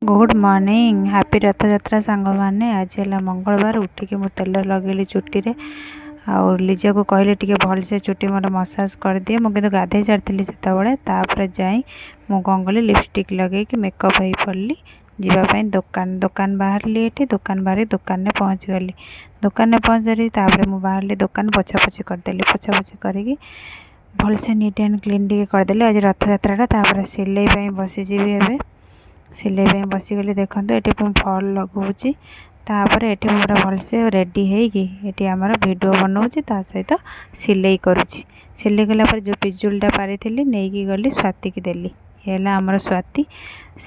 Good morning, happy Rath Yatra ସାଙ୍ଗମାନେ। ଆଜି ହେଲା ମଙ୍ଗଳବାର। ଉଠିକି ମୁଁ ତେଲ ଲଗେଇଲି ଚୁଟିରେ ଆଉ ଲିଜାକୁ କହିଲି, ଟିକେ ଭଲସେ ଚୁଟି ମୋର ମସାଜ କରିଦିଏ। ମୁଁ କିନ୍ତୁ ଗାଧେଇ ସାରିଥିଲି ସେତେବେଳେ। ତାପରେ ଯାଇ ମୁଁ କ'ଣ କଲି, ଲିପଷ୍ଟିକ୍ ଲଗେଇକି ମେକଅପ୍ ହେଇ ପଡ଼ିଲି ଯିବା ପାଇଁ ଦୋକାନ। ଦୋକାନ ବାହାରିଲି ଏଠି। ଦୋକାନ ବାହାରି ଦୋକାନରେ ପହଞ୍ଚିଗଲି। ଦୋକାନରେ ପହଞ୍ଚି ତାପରେ ମୁଁ ବାହାରିଲି, ଦୋକାନ ପୋଛାପୋଛି କରିଦେଲି। ପୋଛାପୋଛି କରିକି ଭଲସେ ନିଟ୍ ଆଣ୍ଡ କ୍ଲିନ୍ ଟିକେ କରିଦେଲି। ଆଜି ରଥଯାତ୍ରାଟା। ତାପରେ ସିଲେଇ ପାଇଁ ବସିଯିବି ଏବେ। ସିଲେଇ ପାଇଁ ବସିଗଲି। ଦେଖନ୍ତୁ, ଏଠି ମୁଁ ଫଲ୍ ଲଗାଉଛି। ତାପରେ ଏଠି ମୁଁ ପୁରା ଭଲସେ ରେଡ଼ି ହେଇକି ଏଠି ଆମର ଭିଡ଼ିଓ ବନାଉଛି, ତା ସହିତ ସିଲେଇ କରୁଛି। ସିଲେଇ କଲା ପରେ ଯେଉଁ ପିଜୁଳିଟା ପାରିଥିଲି, ନେଇକି ଗଲି, ସ୍ୱାତିକି ଦେଲି। ହେଲା ଆମର ସ୍ୱାତି,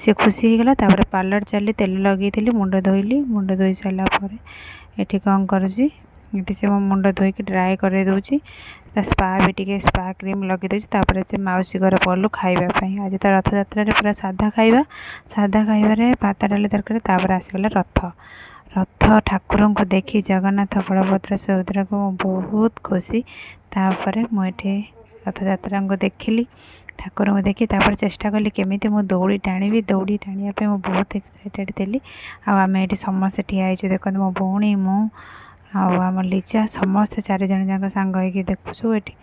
ସେ ଖୁସି ହେଇଗଲା। ତାପରେ ପାର୍ଲର ଚାଲି ତେଲ ଲଗେଇଥିଲି, ମୁଣ୍ଡ ଧୋଇଲି। ମୁଣ୍ଡ ଧୋଇ ସାରିଲା ପରେ ଏଠି କ'ଣ କରୁଛି, ଏଠି ସେ ମୋ ମୁଣ୍ଡ ଧୋଇକି ଡ୍ରାଏ କରାଇ ଦେଉଛି। ତା ସ୍ପା ବି ଟିକେ ସ୍ପା କ୍ରିମ୍ ଲଗେଇ ଦେଉଛି। ତାପରେ ସେ ମାଉସୀ ଘର ପଡ଼ିଲୁ ଖାଇବା ପାଇଁ। ଆଜି ତ ରଥଯାତ୍ରାରେ ପୁରା ସାଧା ଖାଇବା। ସାଧା ଖାଇବାରେ ଭାତ, ଡାଲି, ତରକାରୀ। ତାପରେ ଆସିଗଲା ରଥ। ରଥ ଠାକୁରଙ୍କୁ ଦେଖି, ଜଗନ୍ନାଥ, ବଳଭଦ୍ର, ସୁଭଦ୍ରାକୁ ମୁଁ ବହୁତ ଖୁସି। ତାପରେ ମୁଁ ଏଠି ରଥଯାତ୍ରାଙ୍କୁ ଦେଖିଲି। ଠାକୁରଙ୍କୁ ଦେଖି ତାପରେ ଚେଷ୍ଟା କଲି କେମିତି ମୁଁ ଦଉଡ଼ି ଟାଣିବି। ଦଉଡ଼ି ଟାଣିବା ପାଇଁ ମୁଁ ବହୁତ ଏକ୍ସାଇଟେଡ଼ ଥିଲି। ଆଉ ଆମେ ଏଠି ସମସ୍ତେ ଠିଆ ହେଇଛୁ। ଦେଖନ୍ତୁ, ମୋ ଭଉଣୀ, ମୁଁ ଆଉ ଆମ ଲିଜା, ସମସ୍ତେ ଚାରିଜଣ ଯାକ ସାଙ୍ଗ ହେଇକି ଦେଖୁଛୁ ଏଠି।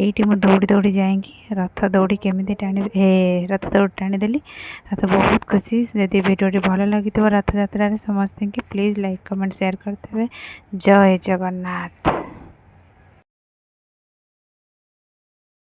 ଏଇଠି ମୁଁ ଦୌଡ଼ି ଦୌଡ଼ି ଯାଇକି ରଥ ଦୌଡ଼ି କେମିତି ଟାଣିବି, ହେ ରଥ ଦୌଡ଼ି ଟାଣିଦେଲି। ରଥ ବହୁତ ଖୁସି। ଯଦି ଭିଡ଼ିଓଟି ଭଲ ଲାଗିଥିବ ରଥଯାତ୍ରାରେ ସମସ୍ତଙ୍କୁ, ପ୍ଲିଜ୍ ଲାଇକ୍, କମେଣ୍ଟ, ସେୟାର କରିଦେବେ। ଜୟ ଜଗନ୍ନାଥ।